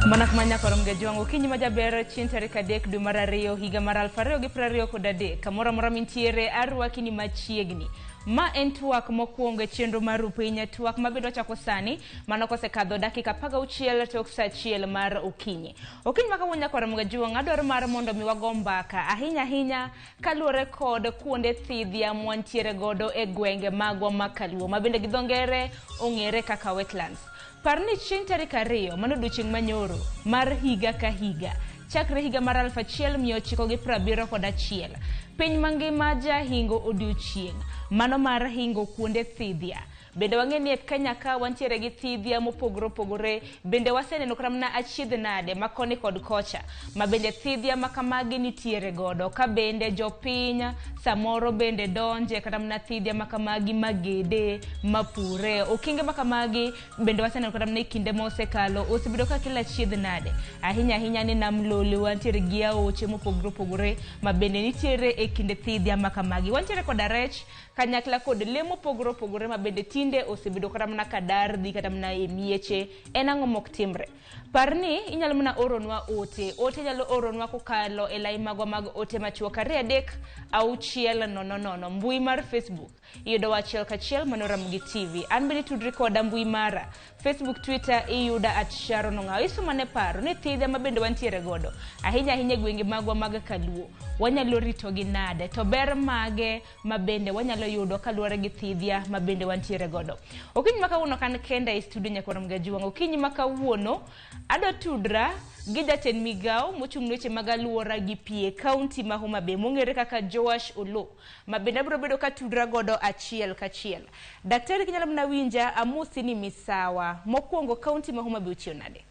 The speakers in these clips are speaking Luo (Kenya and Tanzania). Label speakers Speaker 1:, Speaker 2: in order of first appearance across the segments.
Speaker 1: Mana kuma nyakoro mgejwang' okinyi ma jaber chieng' tarik 3 dwe mar 2 higa mar 2023 kamoro amora mintiere arwaki ni machiegni. Ma en twak mokwongo e chenro mar Rupiny, twak mabende wachako sani mano kosekadho dakika 16 tok saa 1 mar okinyi. Okinyi ma kawuono nyakwar Mgajuong' adwaro mar mondo mi wago mbaka ahinya ahinya kaluwore kod kuonde thidhia mwantiere godo e gwenge magwa ma Kaluo ma bende gi dho ngere ong'ere kaka wetlands. Par ni chieng' tarik 2 mano odiochieng' manyoro mar higa ka higa chakre higa mar 1971 piny mangima jahingo odiochieng' mano mar hingo kuonde thidhia. Bende wang'e ni e Kenya ka wantiere gi thidhia mopogore opogore, bende waseneno kata mana achiedh nade ma koni kod kocha ma bende thidhia ma kamagi nitiere godo, ka bende jopiny samoro bende donje kata mana thidhia ma kamagi magede mapure. Okenge ma kamagi bende waseneno kata mana e kinde mosekalo osebedo ka kelo achiedh nade ahinya ahinya ni nam Lolwe wantiere gi aoche mopogore opogore ma bende nitiere e kinde thidhia ma kamagi. Wantiere koda rech kanyakla kod lee mopogore opogore ma bende tinde osebedo kata mana ka dar dhi kata mana e mieche. En ang'o mok timre? Par ni inyalo mana oronwa ote. Ote nyalo oronwa kokalo e lai magwa mag ote machuok 2 3 6 0 0. Mbui mar Facebook iyudowa achiel kachiel mano Ramogi TV. An bende tudri koda mbui mara Facebook, Twitter iyuda at Sharon Ong'awo. Isomane paro ni thidha ma bende wantiere godo ahinya ahinya e gwenge magwa mag Kaluo wanyalo ritogi nade, to ber mage ma bende wanyalo yudo kaluwore gi thidhia ma bende wantiere godo. Okinyi ma kawuono kan kenda e studio nyakwar Mgajuang'. Okinyi ma kawuono adwa tudra gi jatend migawo mochung' ne weche mag aluora gi pi e kaunti ma Homa Bay mong'ere kaka Joash Oloo, ma bende abiro bedo ka tudra godo achiel kachiel. Daktari kinyalo mana winja, amosi ni misawa. Mokwongo kaunti ma Homa Bay ochiew nade?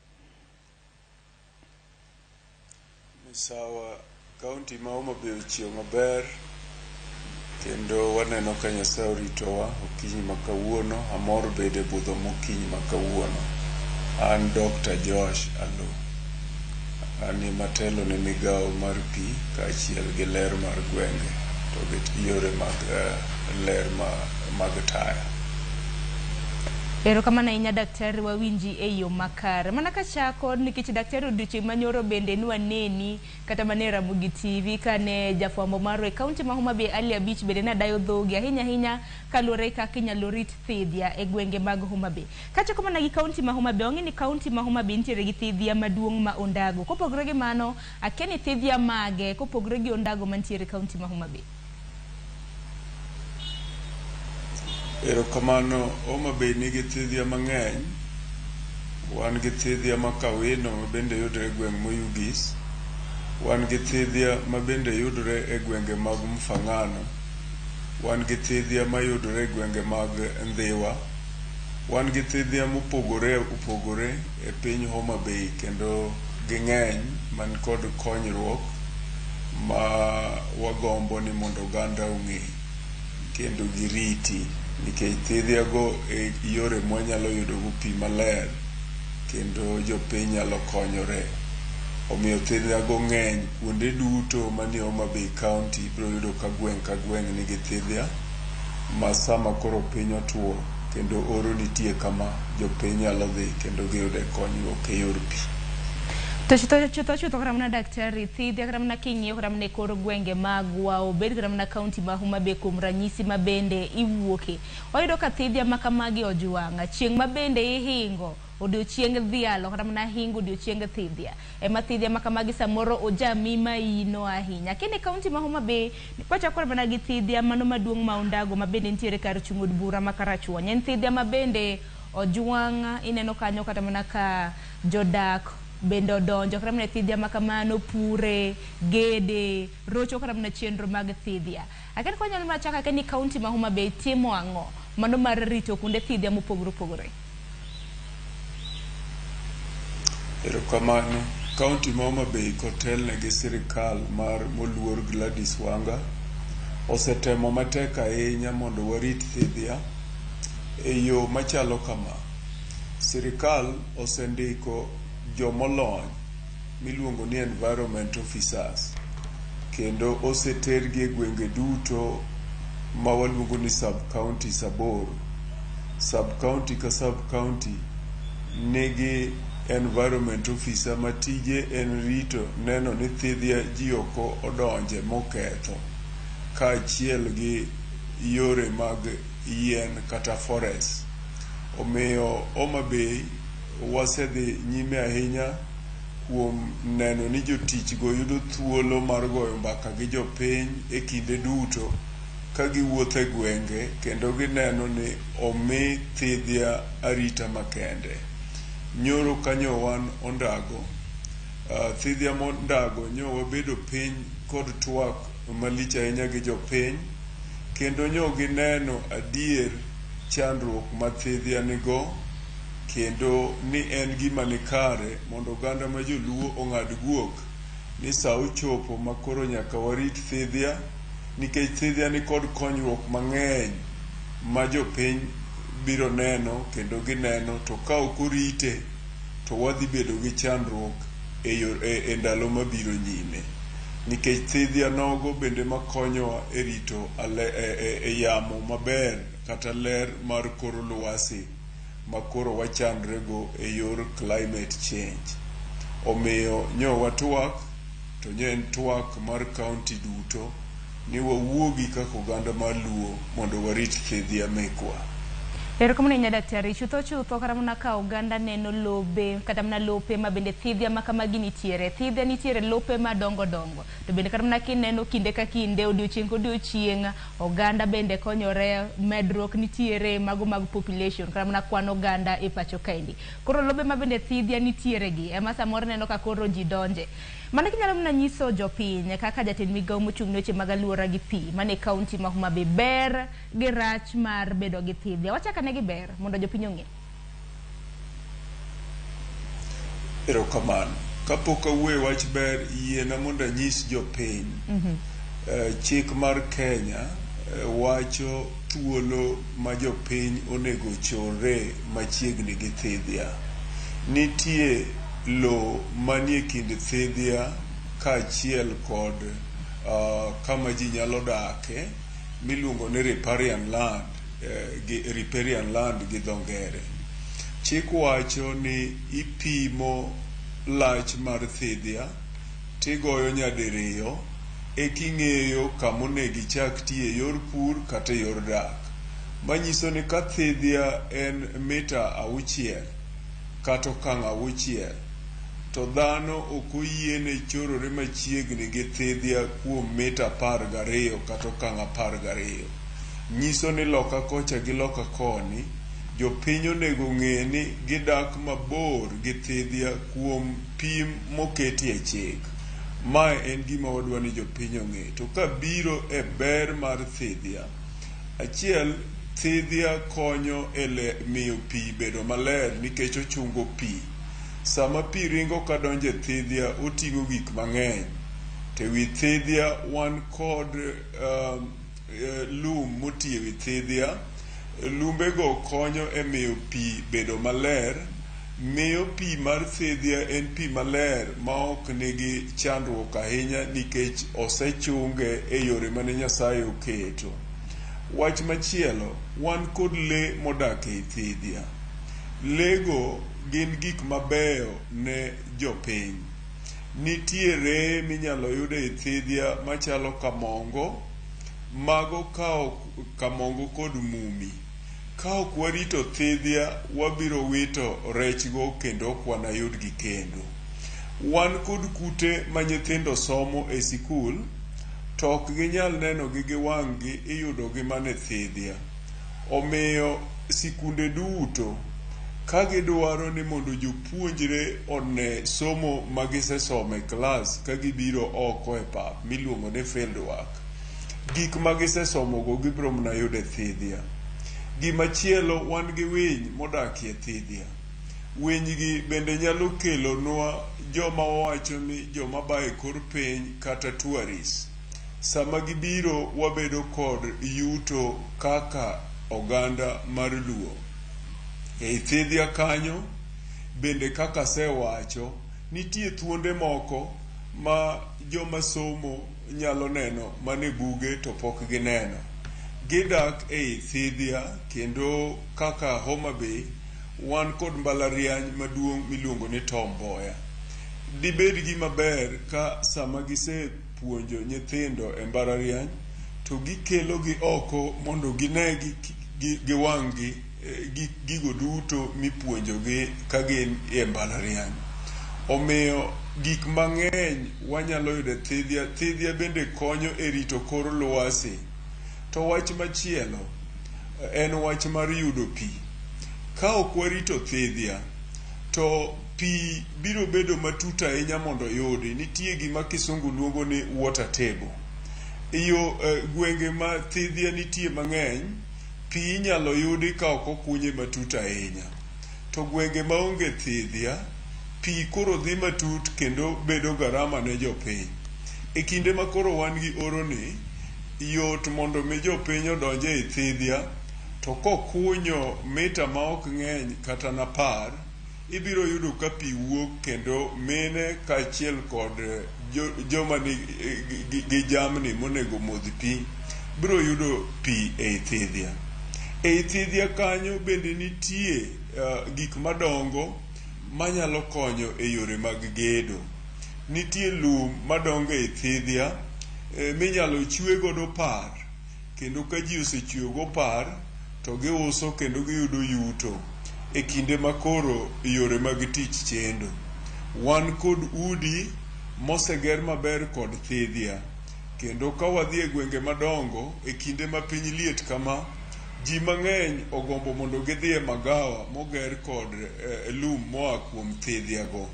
Speaker 2: Misawa, kaunti ma Homa Bay ochiew maber kendo waneno ka Nyasaye oritowa okinyi ma kawuono. Amor bedo e budho mokinyi ma kawuono. An Dr. Joash Aloo. An ema atelo ne migawo mar pi kaachiel gi ler mar gwenge to gi yore mag ler mag taya.
Speaker 1: Erokamano ahinya daktari, wawinji e yo makare. Mana kachako nikech daktari odiochieng' manyoro bende nwaneni kata mana e Ramogi TV kane jafwambo marwa e kaunti ma Homa Bay Ali Abich bende nadayo dhogi ahinya ahinya kaluwore kaka inyalo rit thidhia e gwenge mag Homa Bay. Kachako mana gi kaunti ma Homa Bay, wang'e ni kaunti ma Homa Bay nitiere gi thidhia maduong' ma Ondago. Kopogore gi mano, akia ni thidhia mage kopogore gi Ondago mantiere e kaunti ma Homa Bay.
Speaker 2: Erokamano, Homa Bay nigi thidhia mang'eny. Wan gi thidhia ma Kawino ma bende yudore e gweng' Moyugis. Wan gi thidhia ma bende yudore e gwenge mag Mfangano. Wan gi thidhia mayudore e gwenge mag Ndhiwa. Wan gi thidhia mopogore opogore e piny Homa Bay kendo ging'eny man kod konyruok ma wagombo ni mondo oganda ong'e kendo giriti nikech thidhia go e yore mwanyalo yudogo pi maler kendo jopiny nyalo konyore. Omiyo thidhia go ng'eny kuonde duto manie Homa Bay County ibiro yudo ka gweng' ka gweng' nigi thidhia ma sama koro piny otuo kendo oro nitie kama jopiny nyalo dhi kendo giyude konyruok e yor pi.
Speaker 1: To chutho chutho chutho kata mana daktari thidhia kata mana king'iyo kata mana e kor gwenge magwa obed kata mana kaunti ma Homa Bay kuom ranyisi ma bende iwuoke, wayudo ka thidhia ma kamagi ojwang'. Chieng' ma bende ihingo odiochieng dhialo kata mana hingo odiochieng thidhia ema thidhia ma kamagi samoro ojami maino ahinya. Kendo e kaunti ma Homa Bay kwachako mana gi thidhia mano maduong' ma Ondago ma bende nitiere kar chung' od bura ma Karachuonyo, en thidhia ma bende ojwang'. Ineno kanyo kata mana ka jodak bende odonjo kata mana e thidhia ma kamano, pure, gede, rocho kata mana chenro mag thidhia. Akia ni kwanyalo mana chako akia ni kaunti ma Homa Bay timo ang'o mano mar rito kuonde thidhia mopogore opogore.
Speaker 2: Erokamano. Kaunti ma Homa Bay kotelne gi sirikal mar moluor Gladys Wanga osetemo matek ahinya mondo warit thidhia e yo machalo kama. Sirikal osendiko jomolony miluongo ni environment officers kendo osetergi e gwenge duto ma waluongo ni sub counties 8. Sub county ka sub county nigi environment officer ma tije en rito neno ni thidhia ji ok odonje moketho, kaachiel gi yore mag yien kata forest. Omiyo Homa Bay wasedhi nyime ahinya kuom neno ni jotich go yudo thuolo mar goyo mbaka gi jopiny e kinde duto ka giwuotho e gwenge kendo gineno ni omi thidhia arita makende. Nyoro kanyo wan Ondago, thidhia Mondago nyo wabedo piny kod twak malich ahinya gi jopiny kendo nyo gineno adier chandruok ma thidhia nigo kendo ni en gima nikare mondo oganda ma joluo ong'ad guok ni sa ochopo ma koro nyaka warit thidhia nikech thidhia nikod konyruok mang'eny ma jopiny biro neno kendo gineno to ka ok orite to wadhi bedo gi chandruok e ndalo mabiro nyime nikech thidhia nogo bende makonyowa e rito e yamo maber kata ler mar kor lwasi makoro wachandre go e yor climate change. Omiyo nyo watwak to nyo en twak mar kaunti duto ni wawuogi kaka oganda mar Luo mondo warit thidhia mekwa.
Speaker 1: Erokamano ahinya daktari. Chutho chutho kata mana ka oganda neno lobe kata mana lope ma bende thidhia ma kamagi nitiere. Thidhia nitiere lope madongo dongo. To bende kata mana kineno kinde ka kinde, odiochieng' kodiochieng', oganda bende konyore, medruok nitiere mago mag population kata mana kwan oganda e pacho kaendi. Koro lobe ma bende thidhia nitiere gi ema samoro ineno ka koro ji donje. Mano kinyalo mana nyiso jopiny kaka jatend migawo mochung' ne weche mag aluora gi pi mane kaunti ma Homa Bay ber gi rach mar bedo gi thidhia. Wachak ane gi ber mondo jopiny ong'e.
Speaker 2: Erokamano. Kapok awuoyo e wach ber, yiena mondo anyis jopiny. Chik mar Kenya wacho thuolo ma jopiny onego chorre machiegni gi thidhia. Nitie lo manie kind thidhia kaachiel kod kama ji nyalo dake miluongo ni riparian land, riparian land gi dho ngere. Chik wacho ni ipimo lach mar thidhia tigoyo nyadiriyo eking'eyo kama onego ichak tiye e yor pur kata e yor dak. Manyiso ni ka thidhia en mita 6 kata okang' 6 to dhano ok oyiene chorore machiegni gi thidhia kuom mita 12 kata okang' 12. Nyiso ni loka kocha gi loka koni, jopiny onego ng'e ni gidak mabor gi thidhia kuom pim moketi e chik. Mae en gima wadwa ni jopiny ong'e. To kabiro e ber mar thidhia, achiel, thidhia konyo e miyo pi bedo maler nikech ochungo pi. Sama pi ringo kadonjo e thidhia, oting'o gik mang'eny. To ewi thidhia wan kod lum moti ewi thidhia. Lumbego konyo e miyo pi bedo maler. Miyo pi mar thidhia en pi maler ma ok nigi chandruok ahinya nikech osechunge e yore mane Nyasaye oketo. Wach machielo, wan kod lee modak ei thidhia. Lee go gin gik mabeyo ne jopiny. Nitie reye minyalo yud ei thidhia machalo kamongo, mago kamongo kod mumi. Ka ok warito thidhia, wabiro wito rechgo kendo ok wanayudgi kendo. Wan kod kute ma nyithindo somo e sikul, to ok ginyal nenogi gi wang'gi, iyudogi mana e thidhia. Omiyo sikunde duto ka gidwaro ni mondo jopuonjre one somo ma gisesomo e klas ka gibiro oko e pap miluongo ni field work, gik ma gisesomogo gibiro mana yudo e thidhia. Gimachielo, wan gi winy modakie thidhia. Winy gi bende nyalo kelonwa joma wawacho ni joma bayo e kor piny kata tourists. Sama gibiro wabedo kod yuto kaka oganda mar Luo. Ei thidhia kanyo bende kaka asewacho, nitie thuonde moko ma joma somo nyalo neno mana e buge to pok gineno. Gidak ei thidhia kendo kaka Homa Bay Wan kod mbalariany maduong' miluongo ni Tom Mboya. Dibed gima ber ka sama gisepuonjo nyithindo e mbalariany to gikelogi oko mondo gine gi wang'gi gigo duto mipuonjogi ka gin e mbalariany. Omiyo gik mang'eny wanyalo yudo e thidhia. Thidhia bende konyo e rito kor lwasi. To wach machielo en wach mar yudo pi. Ka ok warito thidhia, to pi biro bedo matut ahinya mondo oyudi. Nitie gima kisungu luongo ni water table. Yo gwenge ma thidhia nitie mang'eny, pi inyalo yudi ka ok okunye matut ahinya. To gwenge maonge thidhia, pi koro dhi matut kendo bedo garama ne jopiny. E kinde ma koro wan gi oro ni, yot mondo mi jopiny odonj ei thidhia, to kokunyo mita ma ok ng'eny kata 10, ibiro yudo ka pi wuok kendo mine kaachiel kod joma nigi jamni monego modh pi biro yudo pi ei thidhia. Ei thidhia kanyo bende nitie gik madongo manyalo konyo e yore mag gedo. Nitie lum madongo ei thidhia minyalo chwe godo par, kendo ka ji osechweyo par to giuso kendo giyudo yuto e kinde ma koro yore mag tich chendo. Wan kod udi moseger maber kod thidhia, kendo ka wadhi e gwenge madongo e kinde ma piny liet kama, ji mang'eny ogombo mondo gidhi e magawa moger kod lum moa kuom thidhia go.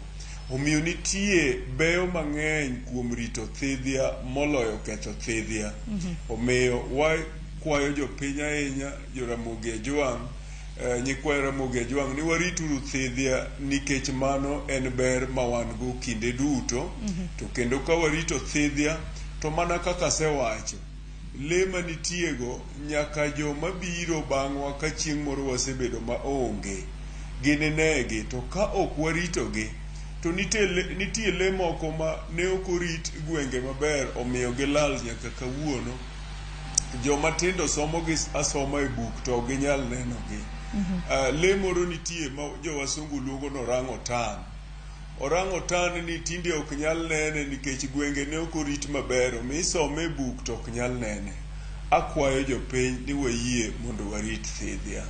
Speaker 2: Omiyo nitie beyo mang'eny kuom rito thidhia moloyo ketho thidhia. Omiyo wakwayo jopiny ahinya, Joramogi Ajwang', nyikwa Ramogi Ajwang' ni warituru thidhia nikech mano en ber ma wan go kinde duto. To kendo ka warito thidhia, to mana kaka asewacho, lee manitiego nyaka joma biro bang'wa ka chieng' moro wasebedo maonge, gininegi. To ka ok waritogi, to nitie lee moko ma ne ok orit gwenge maber, omiyo gilal nyaka kawuono. Joma tindo somo gi asoma e buk to ok ginyal nenogi. Lee moro nitie ma jowasungu luongo ni orangutan. Orangutan ni tinde ok nyal nene nikech gwenge ne ok orit maber, omiyo isome e buk to ok nyal nene. Akwayo jopiny ni wayie mondo warit thidhia.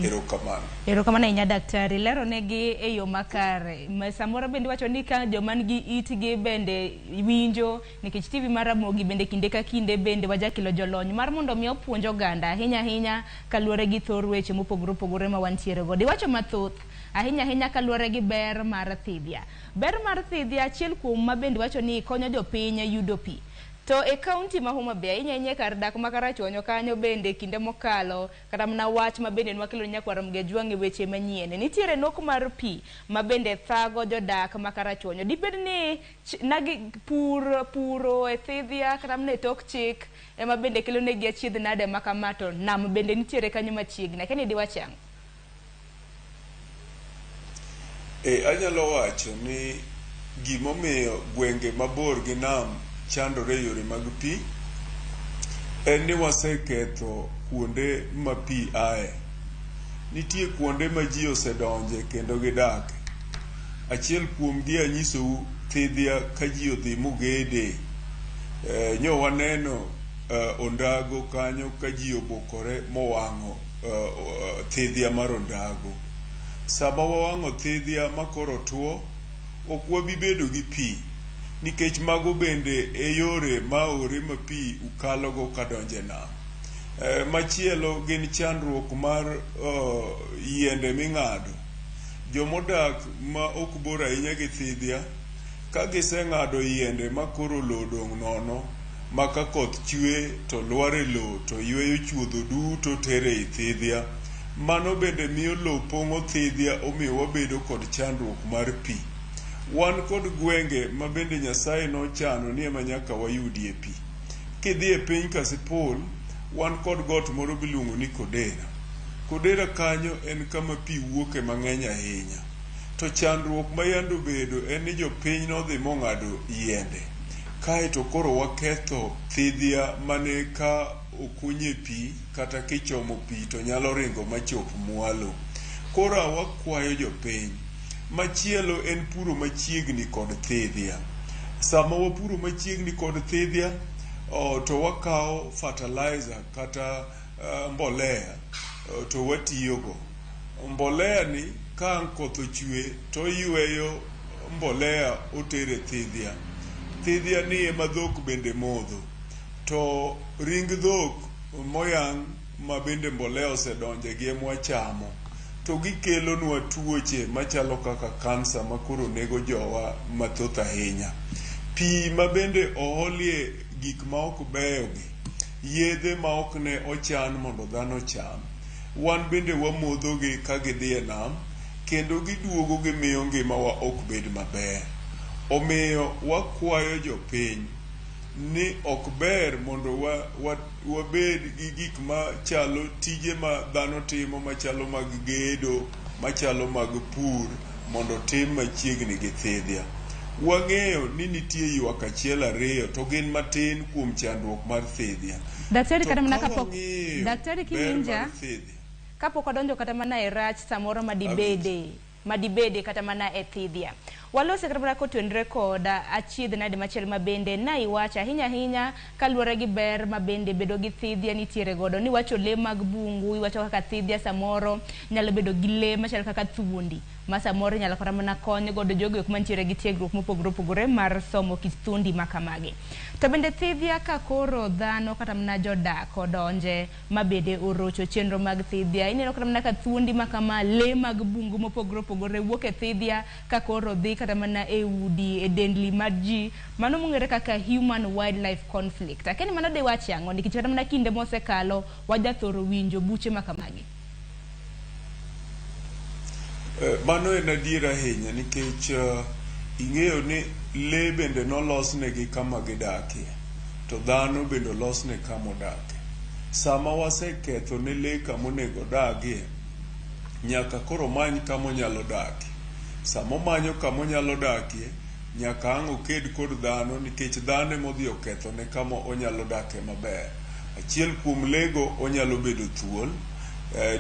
Speaker 2: Erokamano.
Speaker 1: Erokamano ahinya daktari, lero negi e yo makare. Samoro bende iwacho ni ka joma nigi itgi bende winjo, nikech TV mar Ramogi bende kinde ka kinde bende wajakelo jolony mar mondo mi opuonj oganda ahinya ahinya kaluwore gi thor weche mopogore opogore ma wantiere godo. Iwacho mathoth ahinya ahinya kaluwore gi ber mar thidhia. Ber mar thidhia achiel kuom ma bende wacho ni konyo jopiny yudo pi. To e kaunti ma Homa Bay, ahinya ahinya e kar dak ma Karachuonyo kanyo bende kinde mokalo, kata mana wach ma bende nwakelo nyakwar Ramogi Ajwang' e weche manyien. Nitiere nok mar pi ma bende thago jodak ma Karachuonyo. Dibed ni nagi pur puro e thidhia kata mana e tok chik ema bende kelo negi achiedh nade ma kama, to nam bende nitiere kanyo machiegni. Akia ni diwach ang'o?
Speaker 2: Anyalo wacho ni gimomiyo gwenge mabor gi nam chandore e yore mag pi en ni waseketho kuonde ma pi ae. Nitie kuonde ma ji osedonje kendo gidake. Achiel kuomgi anyisou thidhia ka ji odhi mogede. Nyo waneno ondago kanyo ka ji obukore mowang'o thidhia mar ondago. Sama wawang'o thidhia ma koro tuo, ok wabi bedo gi pi nikech mago bende e yore ma aore ma pi kalogo kadonjo e nam. Machielo gin chandruok mar yiende ming'ado. Jomodak ma ok bor ahinya gi thidhia, ka giseng'ado yiende ma koro lowo odong' nono, ma ka koth chwe to lwar e lowo to yweyo chuodho duto tere ei thidhia. Mano bende miyo lowo pong'o thidhia, omiyo wabedo kod chandruok mar pi. Wan kod gwenge ma bende Nyasaye nochano ni ema nyaka wayudie pi. Kidhi e piny Kasipul, wan kod got moro miluongo ni Kodera. Kodera kanyo en kama pi wuoke mang'eny ahinya. To chandruok ma yande obedo en ni jopiny nodhi mong'ado yiende. Kaeto koro waketho thidhia mane ka okunye pi kata kichomo pi to nyalo ringo machop mwalo. Koro wakwayo jopiny. Machielo en puro machiegni kod thidhia. Sama wapuro machiegni kod thidhia, to wakawo fertilizer kata mbolea to watiyogo. Mbolea ni ka ang' koth ochwe to oyweyo mbolea otere thidhia. Thidhia ni ema dhok bende modho. To ring dhok moyang' ma bende mbolea osedonje gi ema wachamo. To gikelonwa tuoche machalo kaka kansa makoro nego jowa mathoth ahinya. Pi ma bende oolie gik ma ok beyogi, yedhe ma ok ne ochan mondo dhano ocham, wan bende wamodhogi ka gidhi e nam kendo giduogo gimiyo ngimawa ok bed maber. Omiyo wakwayo jopiny ni ok ber mondo wabed gi gik machalo tije ma dhano timo machalo mag gedo, machalo mag pur mondo otim machiegni gi thidhia. Wang'eyo ni nitie ywak achiel ariyo to gin matin kuom chandruok mar thidhia.
Speaker 1: Daktari,
Speaker 2: To
Speaker 1: kata mana
Speaker 2: ka
Speaker 1: kapok
Speaker 2: wang'iyo
Speaker 1: daktari
Speaker 2: ber
Speaker 1: kiwinja
Speaker 2: mar thidhia,
Speaker 1: kapok wadonjo kata mana e rach samoro madibede kata mana e thidhia. Walose kata mana kotenore kod achiedh nade machielo ma bende na iwacho ahinya ahinya kaluwore gi ber ma bende bedo gi thidhia nitiere godo. Niwacho lee mag bungu, iwacho kaka thidhia samoro nyalo bedo gi lee machalo kaka thuondi ma samoro inyalo kata mana kony godo jogo eko mantiere gi tiegruok mopogore opogore mar somo kit thuondi ma kamagi. To bende thidhia ka koro dhano kata mana jodak odonje ma bende orocho chenro mag thidhia, ineno kata mana ka thuondi ma kama, lee mag bungu mopogore opogore wuok e thidhia ka koro dhi kata mana e udi, e dendni mag ji, mano mong'ere kaka human wildlife conflict. Akia ni mano diwachi ang'o nikech kata mana kinde mosekalo wajathoro winjo buche ma kamagi.
Speaker 2: Mano en adier ahinya nikech ing'eyo ni lee bende nolosnegi kama gidakie to dhano bende olosne kama odakie. Sama waseketho ne lee kama onego odagie, nyaka koro omany kama onyalo dakie. Sama omanyo kama onyalo dakie, nyaka ang' oked kod dhano nikech dhano ema odhi okethone kama onyalo dakie maber. Achiel kuom lee go onyalo bedo thuol,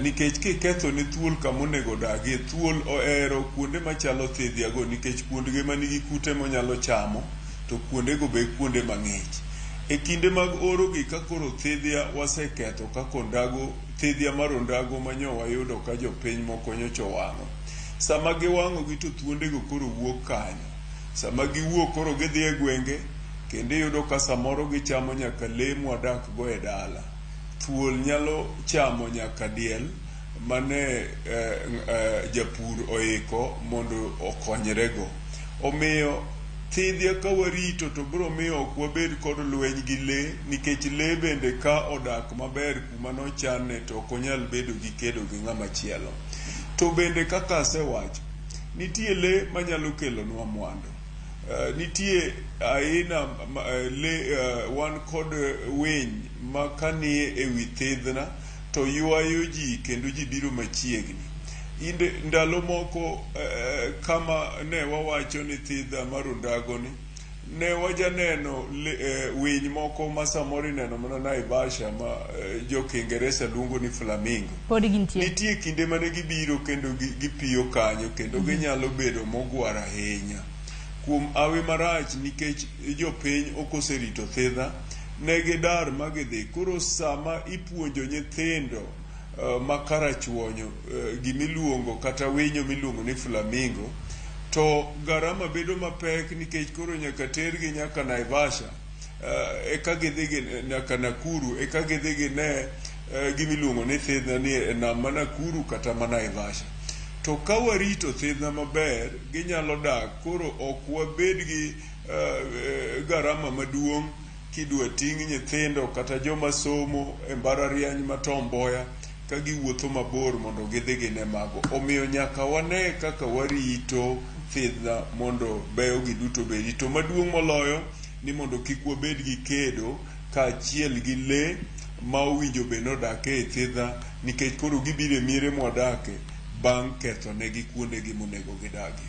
Speaker 2: nikech kiketho ne thuol kama onego odagie, thuol ohero kuonde machalo thidhia go nikech kuondgi manigi kute monyalo chamo to kuondego be kuonde mang'ich. E kinde mag oro gi ka koro thidhia waseketho kaka ondago, thidhia mar ondago manyo wayudo ka jopiny moko nyocha owang'o. Sama giwang'o gi to thuondego koro wuok kanyo. Sama giwuok koro gidhi e gwenge kendo iyudo ka samoro gichamo nyaka lee mwadak go e dala. Thuol nyalo chamo nyaka diel mane japur oiko mondo okonyrego. Omiyo thidhia ka warito to biro miyo ok wabed kod lweny gi lee nikech lee bende ka odak maber kuma nochanne to ok onyal bedo gi kedo gi ng'ama chielo. To bende kaka asewacho, nitie lee manyalo kelonwa mwandu. Nitie aina lee, wan kod winy ma kanie ewi thidhna to ywayo ji kendo ji biro machiegni. Ndalo moko kama ne wawacho ni thidha mar ondago ni, ne wajaneno winy moko ma samoro ineno mana Naivasha ma jo Kiingereza luongo ni flamingo.
Speaker 1: Pod gintie.
Speaker 2: Nitie kinde mane gibiro kendo gipiyo kanyo kendo ginyalo bedo mogwaro ahinya. Kuom hawi marach nikech jopiny ok oserito thidha, ne gidar ma gidhi. Koro sama ipuonjo nyithindo ma karachuonyo gimiluongo kata winyo miluongo ni flamingo, to garama bedo mapek nikech koro nyaka tergi nyaka Naivasha, eka gidhi nyaka Nakuru, eka gidhi gine gimiluongo ni thidhna ni e nam ma Nakuru kata ma Naivasha. To ka warito thidhna maber, ginyalo dak, koro ok wabed gi garama maduong' kidwa ting' nyithindo kata joma somo e mbalariany ma Tom Mboya ka giwuotho mabor mondo gidhi gine mago. Omiyo nyaka wane kaka warito thidhna mondo beyo gi duto bedi. To maduong' moloyo ni mondo kik wabed gi kedo kaachiel gi lee ma owinjo bed ni odak e thidhna nikech koro gibiro e miere mwadake bang' ketho negi kuondegi monego gidagie.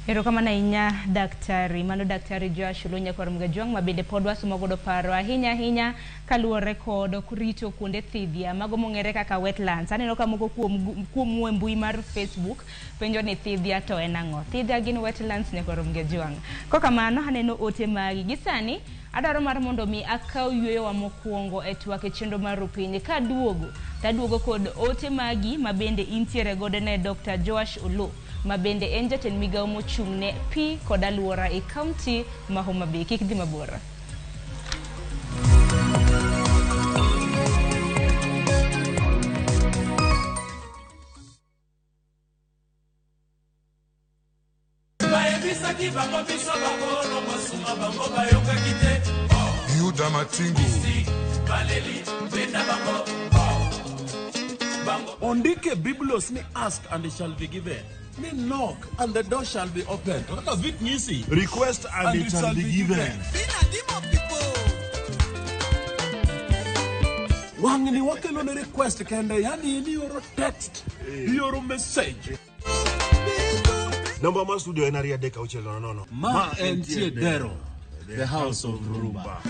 Speaker 1: Erokamano ahinya daktari. Mano Daktari Joash Oloo nyakwar Mgajwang' ma bende pod wasomo godo paro ahinya ahinya kaluwore kod rito kuonde thidhia mago mong'ere kaka wetlands. Aneno ka moko kuom kuomu e mbui mar Facebook penjo ni thidhia to en ang'o? Thidhia gin wetlands nyakwar Mgajwang'. Kokamano aneno ote magi. Gi sani adwaro mar mondo mi akaw yueyowa mokwongo e twak e chenro mar Rupiny. Kaduogo taduogo kod ote magi ma bende intiere godo ne Dr. Joash Oloo ma bende en jatend migawo mochung' ne pi kod alwora e kaunti ma Homa Bay. Kik dhi mabor.
Speaker 3: Bayebisaki bango biso bakolo kosunga bango bayokaki te.
Speaker 4: Yuda Matingu.
Speaker 3: Baleli benda bango bango.
Speaker 5: Ondike Biblos ni ask and it shall be given. Ni knock and the door shall be opened. What does it mean?
Speaker 4: Request and it shall be given.
Speaker 5: Wang'ni wakelo ne request kende, yani in ioro text, ioro message.
Speaker 4: Namba mar studio en 23600.
Speaker 5: Ma entie Dero, the house of Rumba.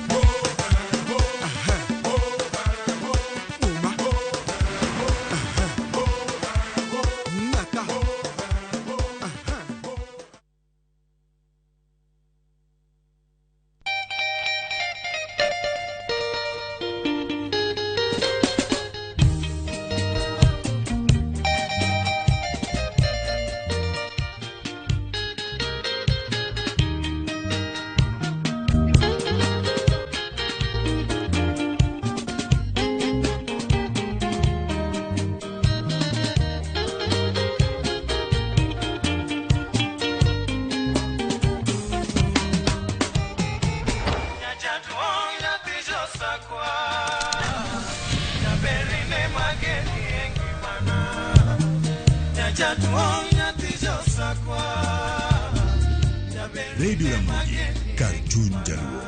Speaker 4: Radio Ramogi, kar chuny Jaluo.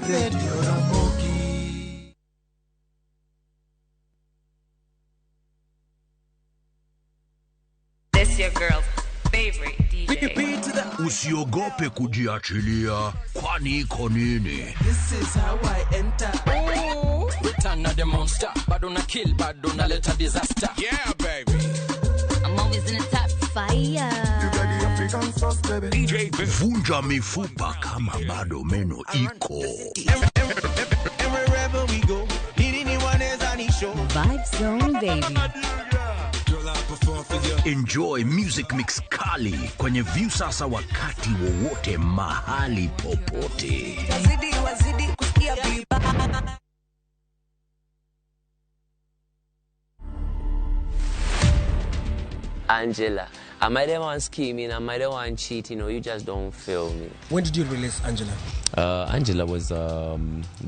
Speaker 3: Radio Ramogi.
Speaker 6: This your girl's favorite DJ.
Speaker 7: Usiogope kujiachilia, kwani iko nini?
Speaker 3: This is how I enter.
Speaker 8: Return of the monster. Bado na kill, bado na leta disaster.
Speaker 9: Yeah, baby.
Speaker 6: I'm always in the top fire.
Speaker 9: DJ
Speaker 7: Vunja mifupa kama bado meno iko.
Speaker 3: Wherever we go,
Speaker 6: Vibe Zone, baby.
Speaker 7: Enjoy music mix kali kwenye Viusasa wakati wowote mahali popote.
Speaker 10: Wazidi wazidi kusikia vibaya.
Speaker 11: Angela, am I the one scheming? Am I the one cheating? Or you just don't feel me?
Speaker 12: When did you release Angela?
Speaker 11: Angela was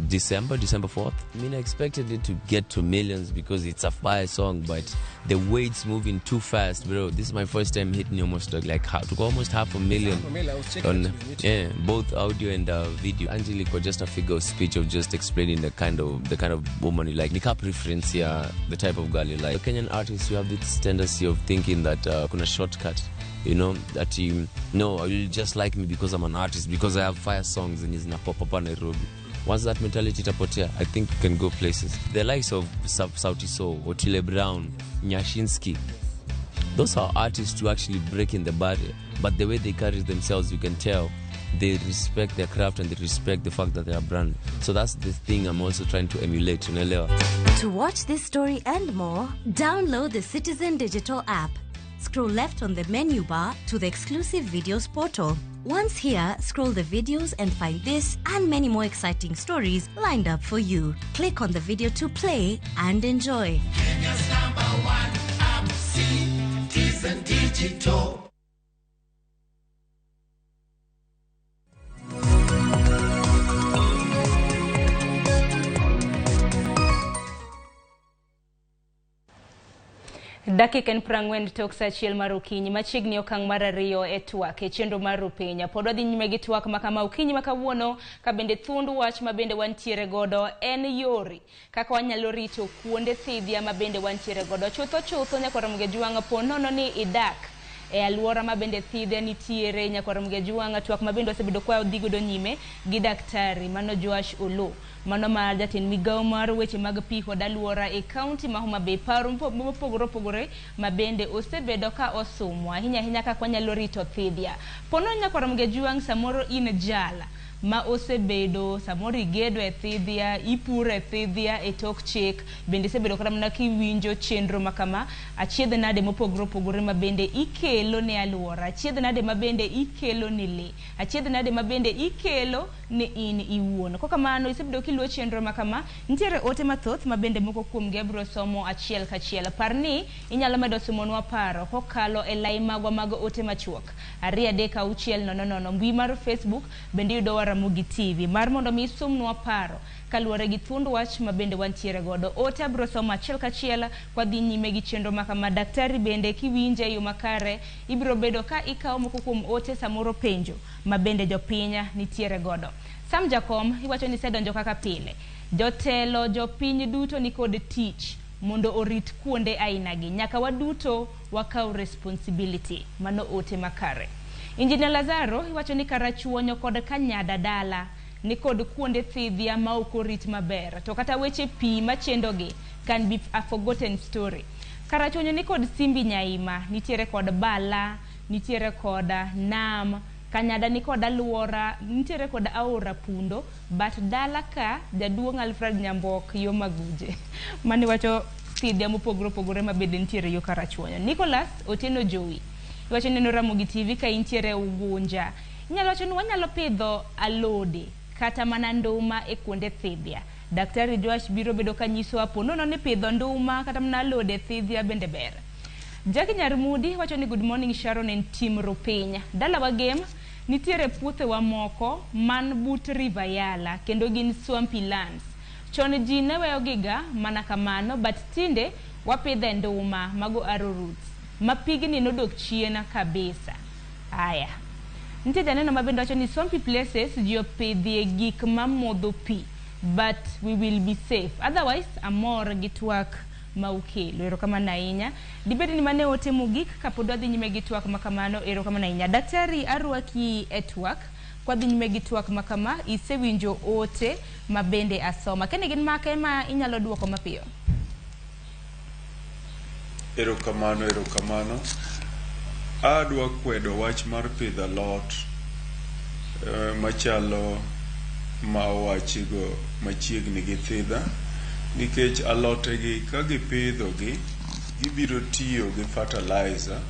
Speaker 11: December 4th. I mean, I expected it to get to millions because it's a fire song, but the way it's moving too fast, bro. This is my first time hitting almost like almost 500,000.
Speaker 12: I was checking
Speaker 11: On,
Speaker 12: it on YouTube.
Speaker 11: yeah, both audio and video. Angela was just a figure of speech of just explaining the kind of woman you like. Nika preference here, the type of girl you like. Kenyan artists, you have this tendency of thinking that kuna shortcut. You know, that you no, you just like me because I'm an artist, because I have fire songs and it's pop up Nairobi. Once that mentality itapotea, I think you can go places. The likes of Sauti Sol, Otile Brown, Nyashinski, those are artists who actually break in the barrier. But the way they carry themselves, you can tell they respect their craft and they respect the fact that they are brand. So that's the thing I'm also trying to emulate. Unaelewa?
Speaker 13: To watch this story and more, download the Citizen Digital app. Scroll left on the menu bar to the exclusive videos portal. Once here, scroll the videos and find this and many more exciting stories lined up for you. Click on the video to play and enjoy.
Speaker 3: Kenya's number one app, Citizen Digital.
Speaker 1: Dakika en 40 tok saa achiel mar okinyi machiegni okang' mar ariyo e twak e chenro mar Rupiny. Pod wadhi nyime gi twak ma kama okinyi ma kawuono ka bende thuond wach ma bende wantiere godo en yore kaka wanyalo rito kuonde thidhia ma bende wantiere godo. Chutho chutho nyakwar Mgejwang' po nono ni idak e alwora ma bende thidhe nitiere nyakwar Mgejuang' twak ma bende wasebedo kwa dhi godo nyime gi daktari mano Joash Oloo mano ma jatend migawo mar weche mag pi kod alwora e kaunti ma Homa Bay. Paro mopogore opogore ma bende osebedo ka osumo ahinya ahinya kaka wanyalo rito thidhia. Pono nyakwar Mgejuang' samoro in jala ma osebedo samoro igedo e thidhia, ipuro e thidhia e tok chik, bende isebedo kata mana kiwinjo chenro ma kama, achiedh nade mopogore opogore ma bende ikelo ne alwora, achiedh nade ma bende ikelo ne lee, achiedh nade ma bende ikelo ne in iwuon. Kokamano isebedo kiluwo chenro ma kama, nitiere ote mathoth ma bende moko kuomgi abiro somo achiel kachiel. Par ni inyalo medo somonwa paro kokalo e lai magwa mag ote machuok 2 3 6 0 0. Mbui mar Facebook bende yudowa Ramogi TV mar mondo mi isomnwa paro kaluwore gi thuond wach ma bende wantiere godo. Ote abiro somo achiel kachiel kwadhi nyime gi chenro ma kama. Daktari bende kiwinje e yo makare ibiro bedo ka ikawo moko kuom ote samoro penjo ma bende jopiny nitiere godo. Sam Jakom iwacho ni isedonjo kaka pile. Jotelo jopiny duto nikod tich mondo orit kuonde ainagi. Nyaka waduto wakaw responsibility. Mano ote makare. Injinia Lazaro iwacho ni Karachuonyo kod Kanyada dala ni kod kuonde thidhia ma ok orit maber. To kata weche pi machendogi can be a forgotten story. Karachuonyo ni kod Simbi Nyaima, nitiere kod Bala, nitiere kod Nam, Kanyada ni kod alwora, nitiere kod aora Pundo, but dala ka jaduong' Alfred Nyambok yo Maguje. Mani wacho thidhia mopogore opogore ma bende nitiere yo Karachuonyo. Nicholas Otieno Jowi iwacho neno Ramogi TV ka intiere Ugunja. Inyalo wacho ni wanyalo pidho alode kata mana nduma e kuonde thidhia. Daktari Joash biro bedo ka nyisowa po nono ni pidho nduma kata mana alode e thidhia bende ber. Jackie Nyarmudi wacho ni good morning Sharon and team Rupiny. Dalawa Gem nitiere puothewa moko man but River Yala kendo gin swampy lands. Chon ji ne weyo giga mana kamano but tinde wapidhe nduma mago arrowroots ma pigni nodok chien kabisa. Aya. Nitie janeno ma bende wacho ni swampy places ji opidhie gik mamodho pi but we will be safe. Otherwise amor gi twak ma ukelo. Erokamano ahinya. Dibed ni mane ote mogik kapod wadhi nyime gi twak ma kamano. Erokamano ahinya. Daktari arwaki e twak. Kwadhi nyime gi twak ma kama, isewinjo ote ma bende asoma. Kende gin make ma inyalo duoko mapiyo?
Speaker 2: Erokamano, erokamano. Adwa kwedo wach mar pidho alot machalo ma owachigo machiegni gi thidha, nikech alotegi ka gipidhogi gibiro tiyo gi fertilizer.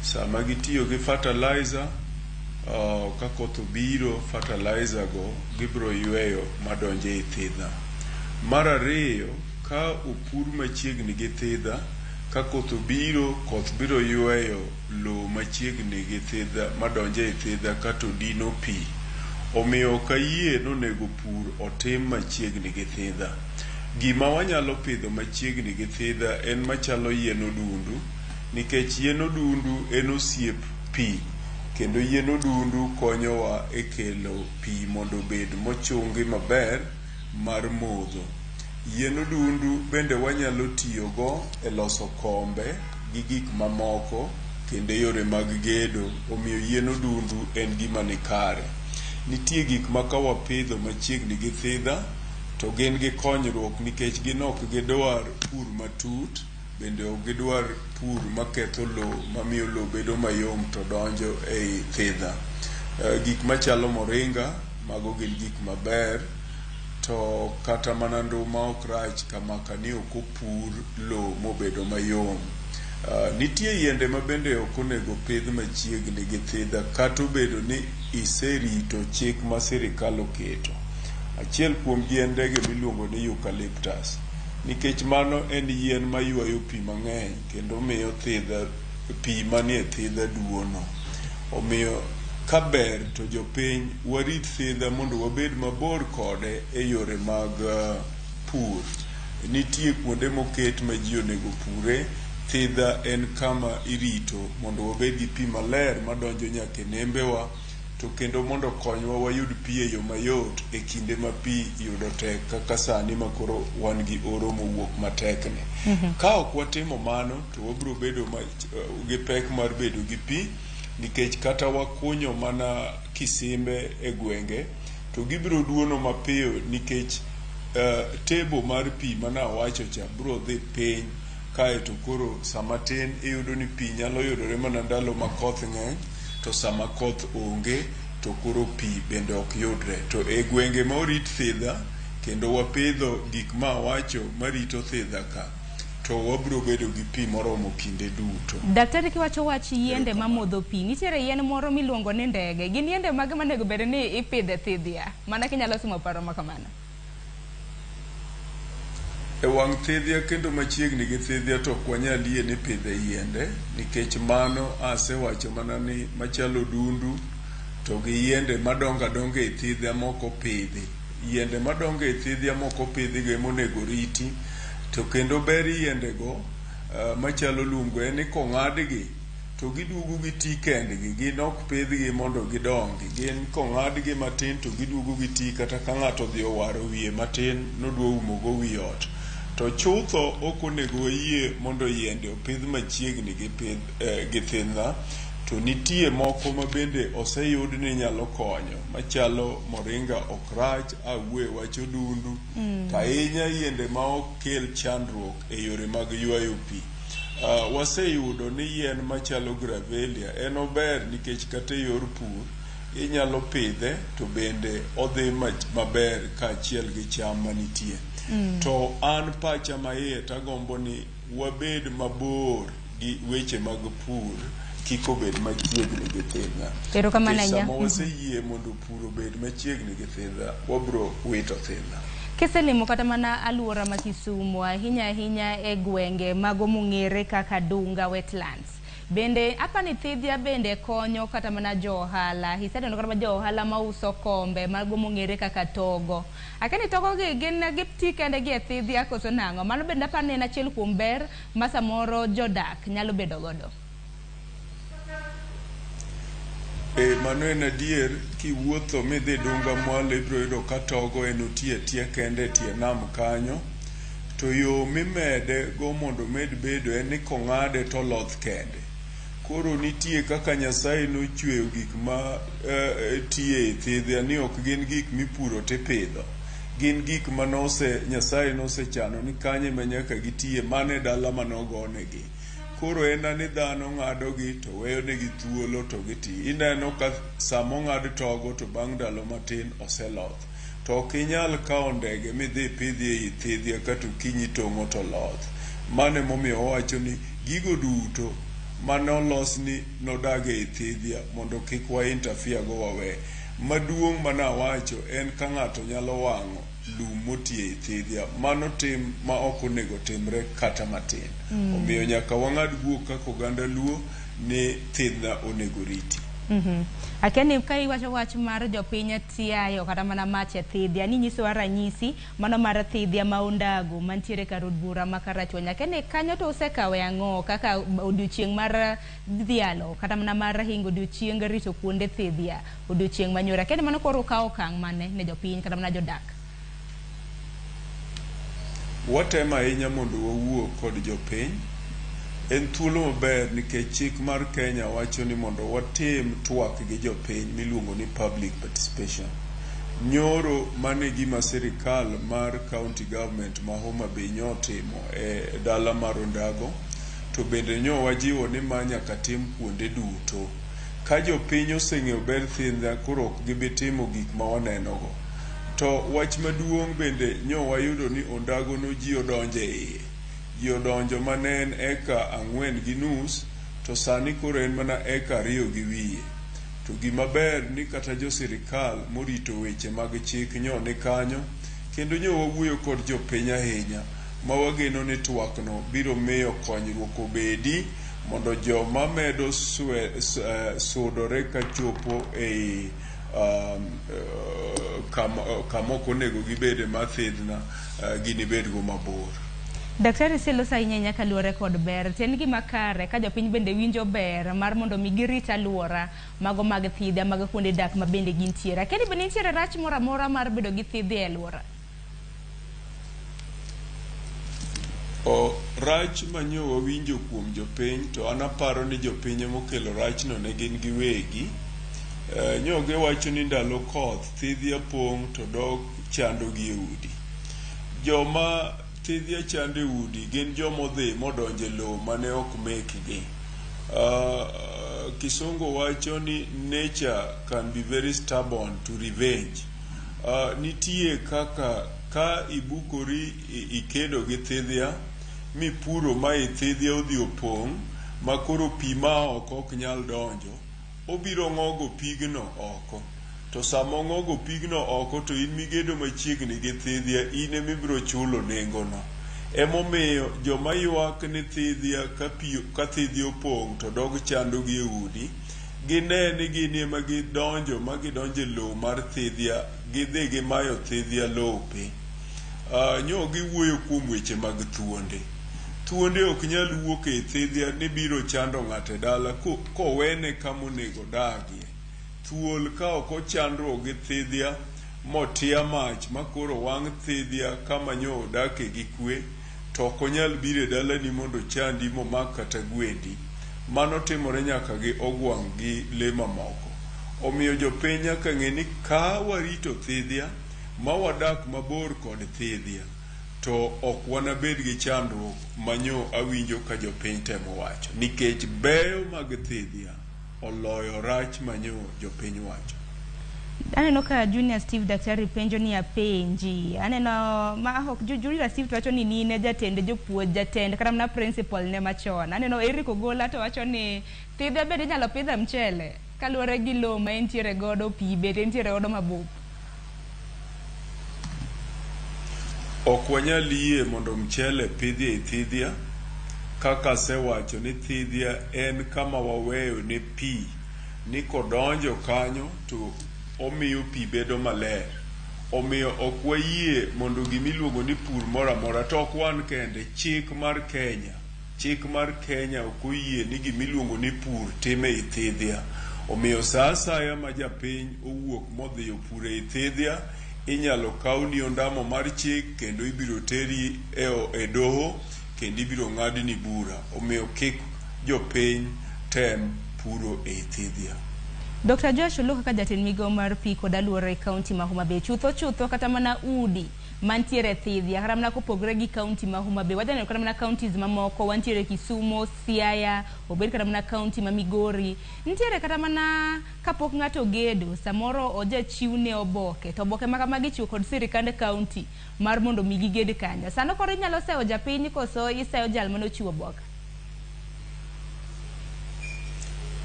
Speaker 2: Sama gitiyo gi fertilizer, ka koth obiro, fertilizer go gibiro yweyo madonjo ei thidha. Mar ariyo, ka opur machiegni gi thidha, ka koth obiro, koth biro yweyo lowo machiegni gi thidha madonjo ei thidha kato dino pi. Omiyo ok ayie ni onego pur otim machiegni gi thidha. Gima wanyalo pidho machiegni gi thidha en machalo yien odundu, nikech yien odundu en osiep pi, kendo yien odundu konyowa e kelo pi mondo obed mochungi maber mar modho. Yien odundu bende wanyalo tiyogo e loso kombe gi gik mamoko kendo e yore mag gedo, omiyo yien odundu en gima nikare. Nitie gik ma ka wapidho machiegni gi thidha to gin gi konyruok nikech gin ok gidwar pur matut, bende ok gidwar pur maketho lowo mamiyo lowo bedo mayom to donjo ei thidha. Gik machalo moringa, mago gin gik maber, to kata mana nduma ok rach kamaka ni ok opur lowo mobedo mayom. Nitie yiende ma bende ok onego pidh machiegni gi thidha kata obedo ni iserito chik ma sirikal oketo. Achiel kuom yiendegi miluongo ni eucalyptus, nikech mano en yien maywayo pi mang'eny kendo miyo thidha pi manie thidha duono. Omiyo ka ber to jopiny warit thidha mondo wabed mabor kode e yore mag pur. Nitie kuonde moket ma ji onego pure. Thidha en kama irito mondo wabed gi pi maler madonjo nyaka e nembewa, to to kendo mondo okonywa wayud pi e yo mayot e kinde ma pi yudo tek kaka sani ma koro wan gi oro mowuok matek ni. Ka ok watimo mano to wabiro bedo gi pek mar bedo gi pi nikech kata wakunyo mana kisimbe e gwenge to gibiro duono mapiyo nikech table mar pi mane awacho cha biro dhi piny kaeto koro sama tin iyudo ni pi nyalo yudore mana ndalo ma koth ng'eny to sama koth onge to koro pi bende ok yudre. To e gwenge ma orit thidha kendo wapidho gik ma awacho marito thidha ka to wabiro bedo gi pi moromo kinde duto.
Speaker 1: Daktari kiwacho wach yiende mamodho pi, nitiere yien moro miluongo ni ndege. Gin yiende mage monego bed ni ipidho e thidhia? Mana kinyalo somo paro ma kamano.
Speaker 2: E wang' thidhia kendo machiegni gi thidhia to ok wanyal yie ni pidhe yiende nikech mano asewacho mana ni machalo dundu to gi yiende madongo adonga e thidhia mok opidhi. Yiende madongo e thidhia mok opidhi go ema onego riti to kendo ber yiendego machalo lumgo en ni kong'adgi to giduogo giti kendgi gin ok pidhgi mondo gidongi gin kong'adgi matin to giduogo giti kata ka ng'ato odhi owaro wiye matin nodwa umogo wi ot to chutho ok onego wayie mondo yiende opidh machiegni gi pidh gi thidhna to nitie moko ma bende oseyud ni nyalo konyo machalo moringa ok rach awuoye wach odundu to ahinya yiende ma ok kel chandruok e yore mag ywayo pi. Waseyudo ni yien machalo gravelia en ober nikech kata e yor pur inyalo pidhe to bende odhi maber kaachiel gi cham manitie. To an pacha maiye tagombo ni wabed mabor gi weche mag pur kik obed machiegni gi thidhna.
Speaker 1: Erokamano
Speaker 2: Nikech
Speaker 1: ahinya.
Speaker 2: sama waseyie mondo pur obed machiegni gi thidhna, wabiro wito thidhna.
Speaker 1: Kiselimo kata mana aluora ma Kisumu, ahinya ahinya e gwenge mago mong'ere kaka Dunga Wetlands. Bende apani thidhia bende konyo kata mana jo ohala. Iseneno kata mana jo ohala mauso kombe mago mong'ere kaka togo. Akia ni togo gi gin giti kendgi e thidhia koso nang'o? Mano bende apani en achiel kuom ber ma samoro jodak nyalo bedo godo.
Speaker 2: E, mano en adier kiwuotho midhi Dunga mwalo ibiro yudo ka togo en oti atiya kende e tie nam kanyo to yo mimede go mondo omed bedo en ni kong'ade to oloth kende. Koro nitie kaka Nyasaye nochweyo gik ma tiye e thidhia ni ok gin gik mipuro tipidho. Gin gik ma nose Nyasaye nosechano ni kanyo ema nyaka gitiye mano e dala manogonegi. Koro en ni dhano ng'adogi to weyonegi thuolo to giti. Ineno ka sama ong'ad togo to bang' ndalo matin oseloth. To ok inyal kawo ndege midhi ipidhi ei thidhia kato okinyi tong'o to loth. Mano emomiyo wawacho ni gigo duto mane olos ni nodag ei thidhia mondo kik wa interfere go wawe. Maduong' mane awacho en ka ng'ato nyalo wang'o lum moti ei thidhia. Mano tim ma ok onego timre kata matin. Omiyo nyaka wang'ad guok kaka oganda luo ni thidhna onego riti.
Speaker 1: Akia ni ka iwacho wach mar jopiny tiayo kata mana mach e thidhia ni nyisowa ranyisi mano mar thidhia ma Ondago mantiere kar od bura ma Karachuonyo. Akia ni kanyo to usekawe ang'o kaka odiochieng' mar dhialo kata mana mar hingo odiochieng rito kuonde thidhia odiochieng' manyoro. Akia ni mano koro ukawo okang' mane ne jopiny kata mana jodak.
Speaker 2: Watemo ahinya mondo wawuo kod jopiny. En thuolo maber nikech chik mar Kenya wacho ni mondo watim twak gi jopiny miluongo ni public participation. Nyoro mano e gima sirikal mar county government ma Homa Bay nyotimo e dala mar Ondago to bende nyo wajiwo ni ma nyaka tim kuonde duto. Ka jopiny oseng'eyo ber thidhna koro ok gibi timo gik ma waneno go. To wach maduong' bende nyo wayudo ni Ondago no ji odonjo e iye. Ji odonjo mane en eka 4.5 to sani koro en mana eka 2 gi wiye. To gima ber ni kata jo sirikal morito weche mag chik nyo ni kanyo kendo nyo wawuoyo kod jopiny ahinya ma wageno ni twak no biro miyo konyruok obedi mondo joma medo sudore kachopo ei kama ok onego gibede ma thidhna ginibed go mabor.
Speaker 1: Daktari Siloso ahinya ahinya kaluwore kod ber. To en gima kare ka jopiny bende winjo ber mar mondo mi girit aluora mago mag thidha mag kuonde dak ma bende gintiere. Akia ni bende nitiere rach moro amora mar bedo gi thidhia e aluora?
Speaker 2: O, rach ma nyo wawinjo kuom jopiny to an aparo ni jopiny emokelo rachno ne gin giwegi. E, nyo giwacho ni ndalo koth thidhia pong' to dok chandogi e udi. Joma thidhia chando e udi gin joma odhi modonjo e lowo mane ok mekgi. Kisungu wacho ni nature can be very stubborn to revenge. Nitie kaka ka ibukori ikedo gi thidhia mipuro ma i thidhia odhi opong' ma koro pi ma oko ok nyal donjo, obiro ng'ogo pigno oko. To sama ong'ogo pigno oko to in migedo machiegni gi thidhia in ema ibiro chulo nengono. Emomiyo joma ywak ni thidhia ka pi ka thidhia opong' to dog chandogi e udi, gine ni gin ema gidonjo ma gidonjo e lowo mar thidhia, gidhi gimayo thidhia lope. Nyo giwuoyo kuom weche mag thuonde. Thuonde ok nyal wuok e thidhia ni biro chando ng'ato e dala kowene kama onego odagie. Thuol ka ok ochandruok gi thidhia motia mach ma koro wang' thidhia kama nyo odake gi kwe, to ok onyal biro e dalani mondo ochandi momak kata gwendi. Mano timore nyaka gi ogwang' gi lee mamoko. Omiyo jopiny nyaka ng'e ni ka warito thidhia ma wadak mabor kod thidhia to ok wanabed gi chandruok ma nyo awinjo ka jopiny temo wacho nikech beyo mag thidhia oloyo rach ma nyo jopiny wacho.
Speaker 1: Aneno ka Junior Steve daktari penjo ni apenji. Aneno ma ok Junior Steve to wacho ni nine jatend jopuonj, jatend kata mana principal ne machon. Aneno Eric Ogola to wacho ni thidhia bende inyalo pidhe mchele kaluwore gi lowo ma entiere godo, pi bende entiere godo mabup.
Speaker 2: Ok wanyal yie mondo mchele pidhi ei thidhia. Kaka asewacho ni thidhia en kama waweyo ne pi ni kodonjo kanyo to omiyo pi bedo maler. Omiyo ok wayie mondo gima iluongo ni pur moro amora, to ok wan kende, chik mar Kenya, chik mar Kenya ok oyie ni gima iluongo ni pur tim ei thidhia. Omiyo sa asaya ma japiny owuok modhi opuro ei thidhia, inyalo kawni ondamo mar chik kendo ibiro teri e doho kendo ibiro ng'adni bura. Omiyo kik jopiny tem puro ei thidhia.
Speaker 1: Dr. Joash Oloo kaka jatend migawo mar pi kod aluora e kaunti ma Homa Bay chutho chutho kata mana udi mantiere e thidhia kata mana kopogore gi kaunti ma Homa Bay wadhi neno kata mana counties mamoko wantiere Kisumo, Siaya, obed kata mana kaunti ma Migori nitiere kata mana kapok ng'ato ogedo samoro ojachiwne oboke to oboke ma kamagi ichiwo kod sirikand kaunti mar mondo mi giged kanyo. Sano koro inyalo seyo japiny koso iseyo jal mane ochiwo oboke?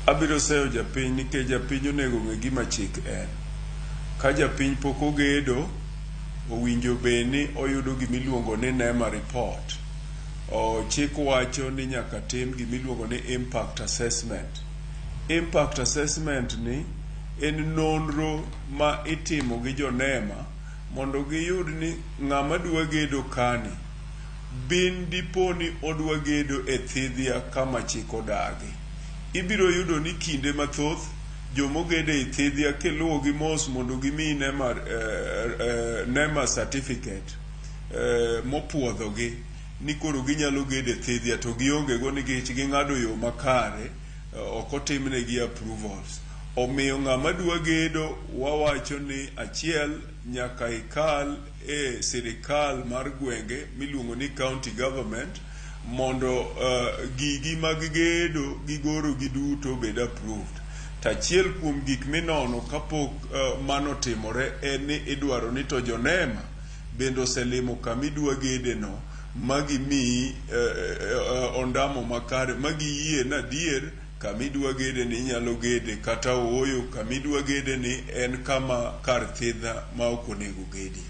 Speaker 2: Abiro seyo japiny nikech japiny onego ng'e gima chik en. Ka japiny pok ogedo, owinjo bed ni oyudo gima iluongo ni NEMA report. O, chik wacho ni nyaka tim gima iluongo ni impact assessment. Impact assessment ni en nonro ma itimo gi jo NEMA mondo giyud ni ng'ama dwa gedo kani bin dipo ni odwa gedo e thidhia kama chik odagi. Ibiro yudo ni kinde mathoth jomogedo e thidhia kiluwogi mos mondo gimiyi NEMA, NEMA certificate mopuodhogi ni koro ginyalo gedo e thidhia to gionge go nikech ging'ado yo makare ok otimnegi approvals. Omiyo ng'ama dwa gedo wawacho ni achiel nyaka ikal e sirikal mar gwenge miluongo ni county government mondo gigi mag gedo gi goro gi duto obed approved. To achiel kuom gik minono kapok mano otimore en ni idwaro ni to jo NEMA bende oselimo kama idwa gede no ma gimiyi ondamo makare ma giyie ni adier kama idwa gede ni inyalo gede kata ooyo kama idwa gede ni en kama kar thidha ma ok onego gedie.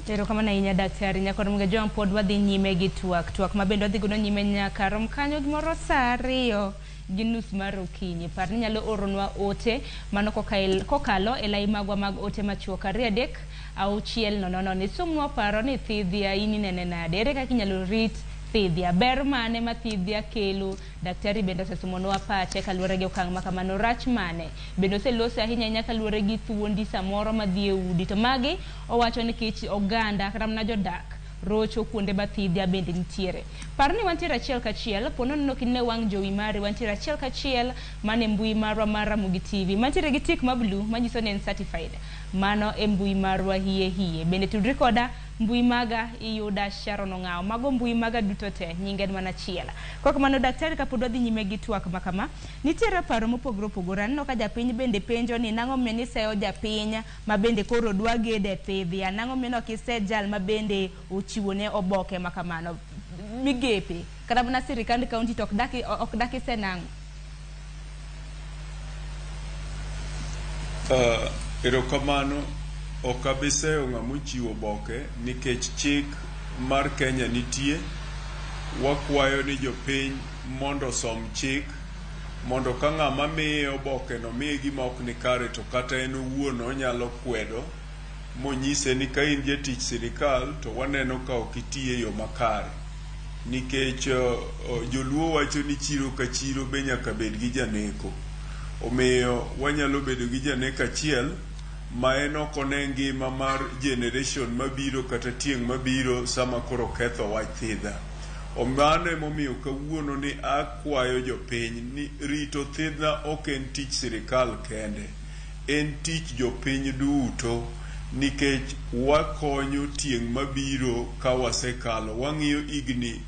Speaker 1: Erokamano ahinya daktari. Nyakor Mga pod wadhi nyime gi twak. Twak ma bende wadhi godo nyime nyaka rom kanyo gimoro saa 2. gi nus mar okinyi. Par ni inyalo oronwa ote mano kokalo e lai magwa mag ote machuok 2 3 6 0 0. Isumnwa paro ni thidhia in inene nade? Ere kaka inyalo rit thidhia? Ber mane ma thidhia kelo? Daktari bende osesumonwa pache kaluwore gi okang' ma kamano. Rach mane? Bende oselose ahinya ahinya kaluwore gi thuondi samoro madhi e udi. To magi owacho nikech oganda kata mana jodak rocho kuonde ma thidhia bende nitiere. Par ni wantiere achiel kachiel, po nono ok ine wang' jowi mari, wantiere achiel kachiel mane mbui marwa mar Ramogi TV. Mantiere gi tik ma blue manyiso ni en certified. Mano e mbui marwa hie hie. Bende tudri koda mbui maga iyuda Sharon Ong'awo. Mago mbui maga duto te, nyinge en mana achiel. Kok mano daktari kapod wadhi nyime gi twak ma kama, nitiere paro mopogore opogore. Aneno ka japiny bende penjo ni nang'o omiyo niseyo japiny ma bende koro dwa gedo e thidhia? Nang'o omiyo nok ise jal ma bende ochiwo ne oboke ma kamano? Migepe kata mana sirikand kaunti to ok dak ise nang'o?
Speaker 2: Erokamano, ok abi seyo ng'ama ochiwo oboke nikech chik mar Kenya nitie. Wakwayo ni jopiny mondo osom chik mondo ka ng'ama miye oboke no miye gima ok ni kare to kata en owuon onyalo kwedo monyise ni ka in jatich sirikal to waneno ka ok iti e yo makare. Nikech joluo wacho ni chiro ka chiro be nyaka bed gi janeko. Omiyo wanyalo bedo gi janeko achiel ma en ok one ngima mar generation mabiro kata tieng' mabiro sama koro ketho wach thidha. Mano emomiyo kawuono ni akwayo jopiny ni rito thidha ok en tich sirikal kende, en tich jopiny duto nikech wakonyo tieng' mabiro ka wasekalo. Wang'iyo higni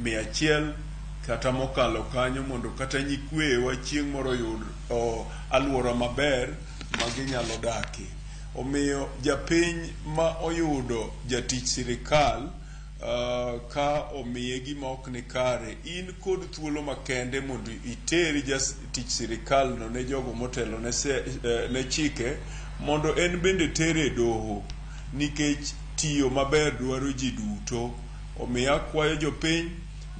Speaker 2: 100 kata mokalo kanyo mondo kata nyikwewa chieng' moro oyud alwora maber ma ginyalo dakie. Omiyo japiny ma oyudo jatich sirikal ka omiye gima ok ni kare, in kod thuolo makende mondo iter jatich sirikal no ne jogo motelo ne chike mondo en bende tere e doho nikech tiyo maber dwaro ji duto. Omiyo akwayo jopiny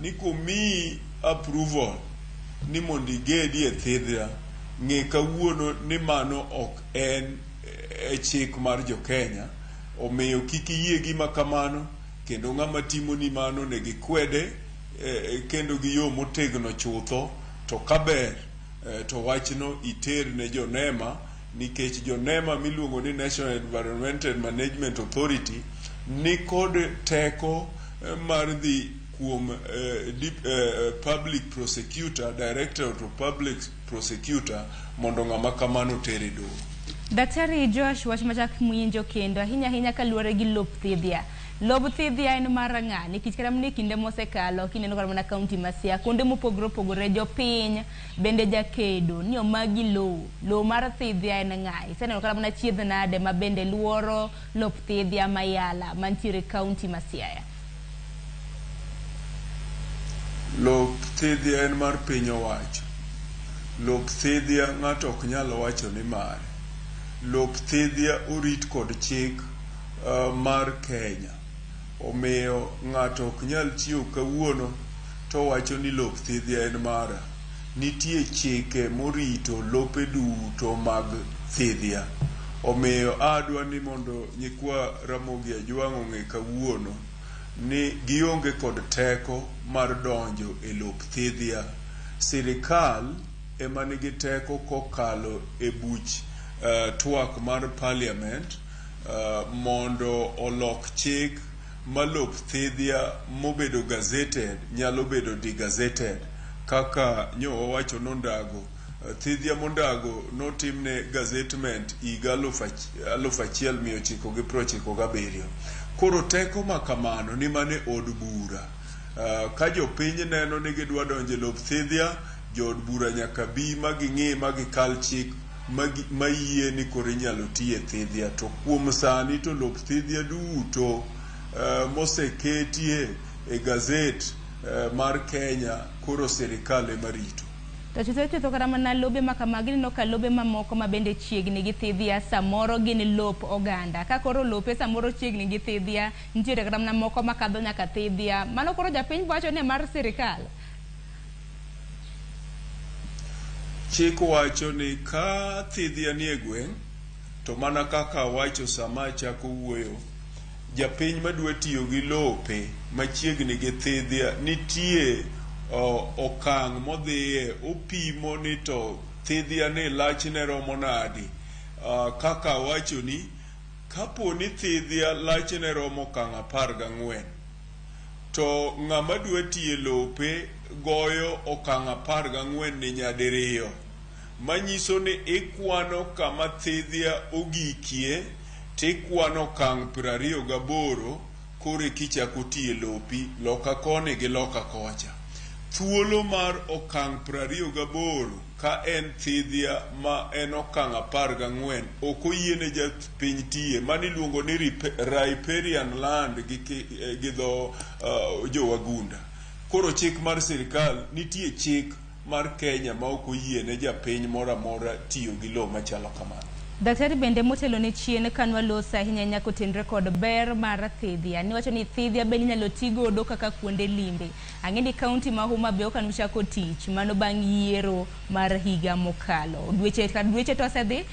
Speaker 2: ni komiyi approval ni mondo igedi e thidhia, ng'e kawuono ni mano ok en e chik mar jo-Kenya. Omiyo kik iyie gima kamano, kendo ng'ama timoni mano onego ikwede kendo gi yo motegno chutho. To kaber to wachno iter ne jonema, nikech jonema miluongo ni National Environment and Management Authority ni kod teko mar dhi kuom public prosecutor, director of public prosecutor, mondo ng'ama kamano oter e doho.
Speaker 1: Daktari Joash, wach machak mwinjo kendo ahinya ahinya kaluwore gi lop thidhia. Lob thidhia en mar ng'a? Nikech kata mana e kinde mosekalo kineno kata mana kaunti ma Siaya, kuonde mopogore opogore jopiny bende jakedo ni omagi lowo. Lowo mar thidhia en ng'a? Iseneno kata mana chiedh nade ma bende luoro lop thidhia mayala mantiere kaunti ma Siaya?
Speaker 2: Lop thidhia en mar piny owacho. Lop thidhia ng'ato ok nyal wacho ni mare. Lop thidhia orit kod chik mar Kenya. Omiyo ng'ato ok nyal chiewo kawuono to wacho ni lop thidhia en mara. Nitie chike morito lope duto mag thidhia. Omiyo adwa ni mondo nyikwa Ramogi Ajwang' ong'e kawuono ni gionge kod teko mar donjo e lop thidhia. Sirikal ema nigi teko kokalo e buch twak mar parliament mondo olok chik ma lop thidhia mobedo gazetted nyalo bedo degazetted. Kaka nyo wawacho nondago, thidhia mondago notimne gazettement higa 1997. Koro teko ma kamano ni mane od bura. Ka jopiny neno ni gidwa donjo e lop thidhia, jood bura nyaka bi ma ging'i ma gikal chik mayie ni koro inyalo ti e thidhia. To kuom sani to lop thidhia duto moseketie e gazet mar Kenya koro sirikal ema rito.
Speaker 1: To chutho chutho kata mana lobe ma kamagi ineno ka lobe mamoko ma bende chiegni gi thidhia samoro gin lop oganda. Ka koro lope samoro chiegni gi thidhia, nitiere kata mana moko makadho nyaka thidhia. Mano koro japiny wacho ni mar sirikal.
Speaker 2: Chik wacho ni ka thidhia nie gweng', to mana kaka awacho sama achako wuoyo, japiny madwa tiyo gi lope machiegni gi thidhia nitie okang' modhiye, opimo ni to thidhia ni lachne romo nadi. Kaka awachoni, kapo ni thidhia lachne romo okang' 14, to ng'ama dwa tiye lope goyo okang' 14 ni nyadiriyo, manyiso ni ikwano kama thidhia ogikie tikwano okang' 28 koro kichako tiye lopi loka koni gi loka kocha. Thuolo mar okang' 28 ka en thidhia ma en okang' 14 ok oyiene japiny tiye, mano iluongo ni riparian land gi dho jowagunda. Koro chik mar sirikal, nitie chik mar Kenya ma ok oyiene japiny moro amora tiyo gi lowo machalo kamano.
Speaker 1: Daktari bende motelo ne chien kanwaloso ahinya ahinya kotenore kod ber mar thidhia. Niwacho ni thidhia bende inyalo ti godo kaka kuonde limbe. Ang'e ni kaunti ma Homa Bay ok anuchako tich mano bang' yiero mar higa mokalo. Dweche ka dweche to osedhi,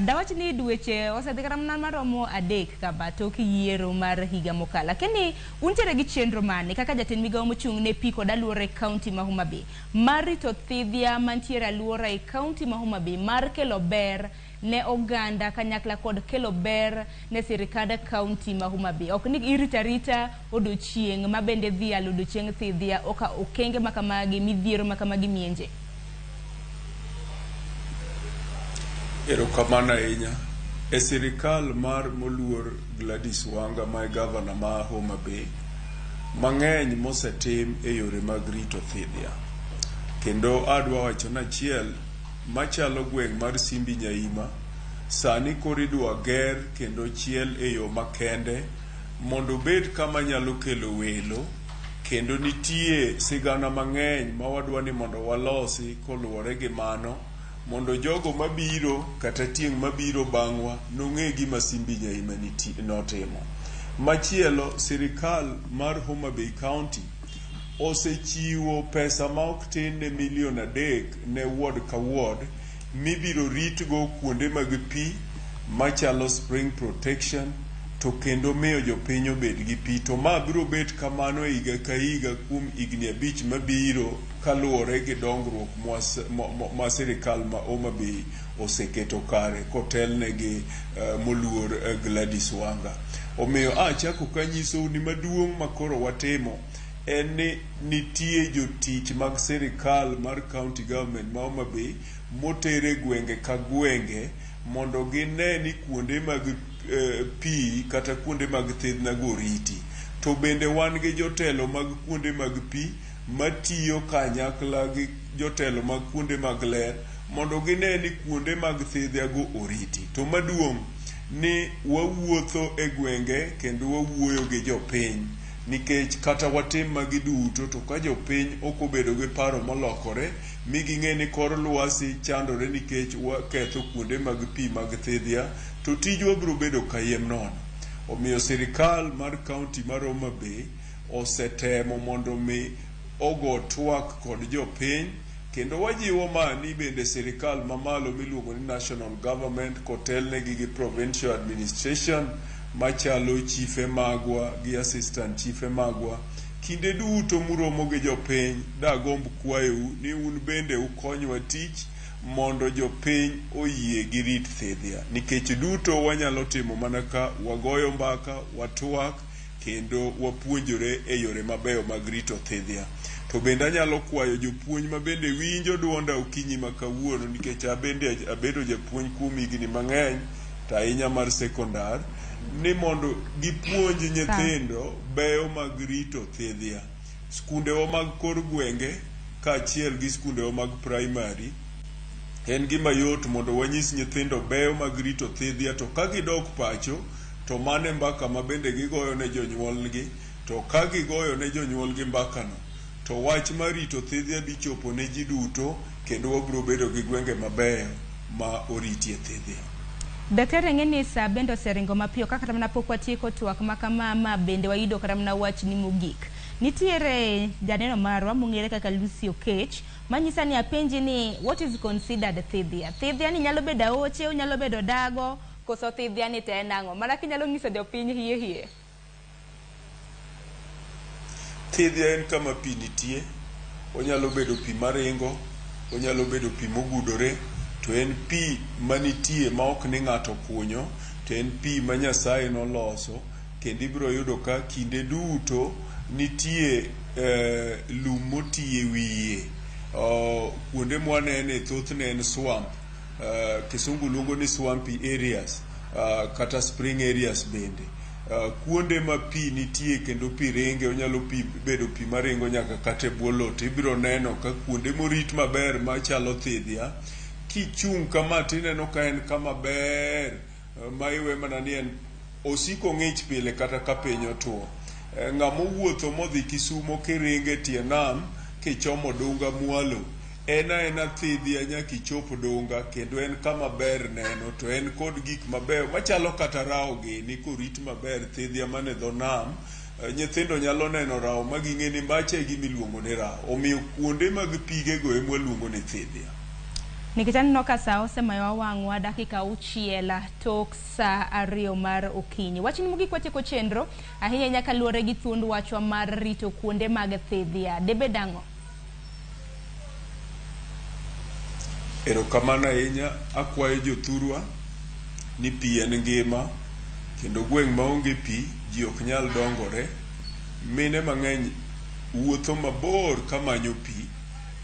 Speaker 1: dawach ni dweche osedhi kata mana maromo 3 kama tok yiero mar higa mokalo. Lakini untiere gi chenro mane kaka jatend migawo mochung' ne pi kod alwora e kaunti ma Homa Bay mar rito thidhia mantiere alwora e kaunti ma Homa Bay mar kelo ber ne oganda kanyakla kod kelo ber ne sirikand kaunti ma Homa Bay? Ok ni irito arita odiochieng' ma bende dhi yalo odiochieng' thidhia oka okenge makamagi midhiero makamagi mienje.
Speaker 2: Erokamano ahinya. E sirikal mar moluor Gladys Wanga ma e gavana ma Homa Bay, mang'eny mosetim e yore mag rito thidhia. Kendo adwa wacho ni achiel machalo gweng' mar Simbi Nyaima, sani koro idwa ger kendo chiel e yo makende mondo obed kama nyalo kelo welo, kendo nitie sigana mang'eny ma wadwa ni mondo walosi koluwore gi mano, mondo jogo mabiro kata tieng' mabiro bang'wa nong'e gima Simbi Nyaima notimo. Machielo, sirikal mar Homa Bay County osechiwo pesa ma ok tin ne milion 3 ne ward ka ward mibiro ritgo kuonde mag pi machalo spring protection, to kendo miyo jopiny obed gi pi. To ma biro bet kamano e higa ka higa kuom higni 5 mabiro kaluwore gi dongruok ma sirikal ma Homa Bay oseketo kare kotelne gi moluor Gladys Wanga. Omiyo achako kanyisou ni maduong' ma koro watimo en ni nitie jotich mag sirikal mar county government ma Homa Bay motere gwenge ka gwenge mondo gine ni kuonde mag pi kata kuonde mag thidhnago oriti. To bende wan gi jotelo mag kuonde mag pi matiyo kanyakla gi jotelo mag kuonde mag ler mondo gine ni kuonde mag thidhiago oriti. To maduong' ni wawuotho e gwenge kendo wawuoyo gi jopiny, nikech kata watim magi duto to ka jopiny ok obedo gi paro molokore mi ging'e ni kor lwasi chandore nikech waketho kuonde mag pi mag thidhia, to tijwa biro bedo kayiem nono. Omiyo sirikal mar kaunti mar Homa Bay osetemo mondo mi ogo twak kod jopiny, kendo wajiwo ma ni bende sirikal mamalo miluongo ni national government kotelnegi gi provincial administration machalo chife magwa gi assistant chife magwa, kinde duto muromo gi jopiny dagomb kwayou ni un bende ukonywa tich mondo jopiny oyie gi rit thidhia, nikech duto wanyalo timo mana ka wagoyo mbaka, watwak kendo wapuonjore e yore mabeyo mag rito thidhia. To bende anyalo kwayo jopuonj ma bende winjo duonda okinyi ma kawuono, nikech abende abedo japuonj kuom higni mang'eny to ahinya mar sekondar, ni mondo gipuonj nyithindo beyo mag rito thidhia. Skundewa mag kor gwenge kaachiel gi skundewa mag primary, en gima yot mondo wanyis nyithindo beyo mag rito thidhia, to ka gidok pacho to mano e mbaka ma bende gigoyo ne jonyuolgi, to ka gigoyo ne jonyuolgi mbakano to wach mar rito thidhia dhi chopo ne ji duto, kendo wabiro bedo gi gwenge mabeyo ma oritie thidhia.
Speaker 1: Daktari, ang'e ni saa bende oseringo mapiyo kaka kata mana pok watieko twak ma kama ma bende wayudo kata mana wachni mogik. Nitiere janeno marwa mong'ere kaka Lucy Okech Manyisa ni apenji ni what is considered thidhia? Thidhia ni nyalo bedo aoche, onyalo bedo dago, koso thidhia ni to en ang'o? Mana kinyalo nyiso jopiny hie hie.
Speaker 2: Thidhia en kama pi nitie. Onyalo bedo pi maringo, onyalo bedo pi mogudore, to en pi manitie ma ok ni ng'ato kunyo, to en pi ma Nyasaye noloso, kendo ibiro yudo ka kinde duto nitie lum moti e wiye. Kuonde mwanene thothne en swamp. Kisungu luongo ni swampy areas, kata spring areas bende. Kuonde ma pi nitie kendo pi ringe, onyalo pi bedo pi maringo nyaka kata e bwo lowo, to ibiro neno ka kuonde morit maber machalo thidhia, kichung' kama tineno ka en kama ber ma iwe mana ni en osiko ng'ich pile kata ka piny otuo. Ng'ama owuotho modhi Kisumo kiringo e tie nam kichomo Dunga mwalo, en aena thidhia nyaka ichop Dunga, kendo en kama ber neno, to en kod gik mabeyo machalo kata rawo gini korit maber. Thidhia man e dho nam, nyithindo nyalo neno rawo ma ging'e ni macha e gima iluongo ni rawo. Omiyo kuonde mag pigego ema waluongo ni thidhia.
Speaker 1: Nikech aneno ka sa osemayowa wang'wa dakika 6 tok sa 2 mar okinyi. Wachni mogik watieko chenro, ahinya ahinya kaluwore gi thuond wachwa mar rito kuonde mag thidhia. Debed ang'o?
Speaker 2: Erokamano ahinya. Akwayo jothurwa ni pi en ngima, kendo gweng' maonge pi ji ok nyal dongore. Mine mang'eny wuotho mabor kamanyo pi,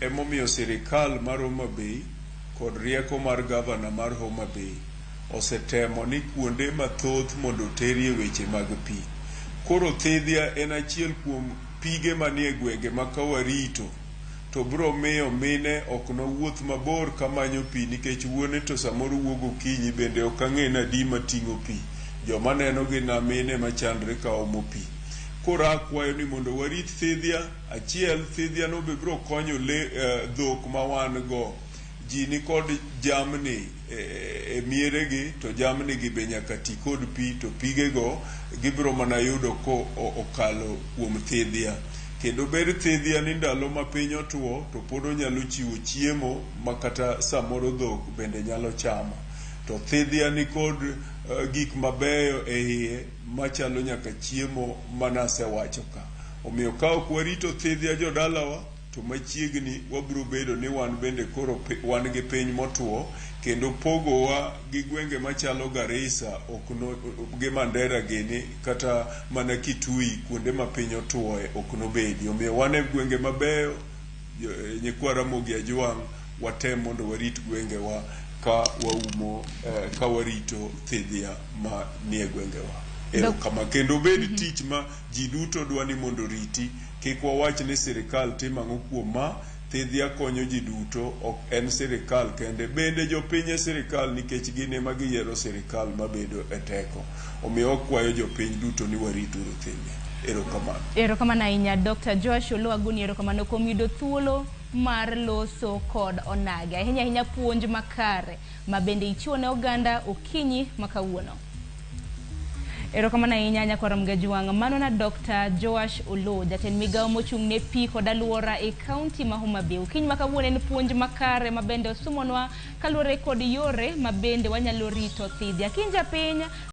Speaker 2: emomiyo sirikal mar Homa Bay kod rieko mar gavana mar Homa Bay osetemo ni kuonde mathoth mondo oterie weche mag pi. Koro thidhia en achiel kuom pige manie gwenge ma kawarito to biro miyo mine ok nowuoth mabor kamanyo pi, nikech wuone to samoro wuok gokinyi bende ok ang'e ni adi mating'o pi. Joma neno gin mine machandre ka omo pi. Koro akwayo ni mondo warit thidhia. Achiel, thidhia no be biro konyo le dhok ma wan go. Ji nikod jamni e mieregi, to jamni gi be nyaka ti kod pi, to pigego gibiro mana yudo ko okalo kuom thidhia. Kendo ber thidhia ni ndalo ma piny otuo to pod onyalo chiwo chiemo ma kata samoro dhok bende nyalo chamo. To thidhia nikod gik mabeyo e iye machalo nyaka chiemo manasewacho ka. Omiyo ka ok warito thidhia jodalawa, to machiegni wabiro bedo ni wan bende koro wan gi piny motuo, kendo pogowa gi gwenge machalo Garissa ok no, gi Mandera gini kata mana Kitui, kuonde ma piny otuoe ok nobedi. Omiyo wan e gwenge mabeyo, nyikwa Ramogi Ajwang', watem mondo warit gwengewa ka waumo ka warito thidhia ma nie gwengewa. Erokamano. Kendo bed tich ma ji duto dwa ni mondo oriti. Kik wawach ni sirikal timo ang'o kuom ma. Thidhia konyo ji duto, ok en sirikal kende. Bende jopiny e sirikal, nikech gin ema giyiero sirikal mabedo e teko. Omiyo wakwayo jopiny duto ni warituru thidhia. Erokamano.
Speaker 1: Erokamano ahinya Dr. Joash Oloo Aguni, erokamano kuom yudo thuolo mar loso kod onagi. Ahinya ahinya puonj makare ma bende ichiwo ne oganda okinyi ma kawuono. Erokamano ahinya nyakwar Mgajwang'. Mano na Dr. Joash Oloo, jatend migawo mochung' ne pi kod alwora e kaunti ma Homa Bay. Okinyi ma kawuono en puonj makare ma bende osumonwa kaluwore kod yore ma bende wanyalo rito thidhia. Kiny japiny.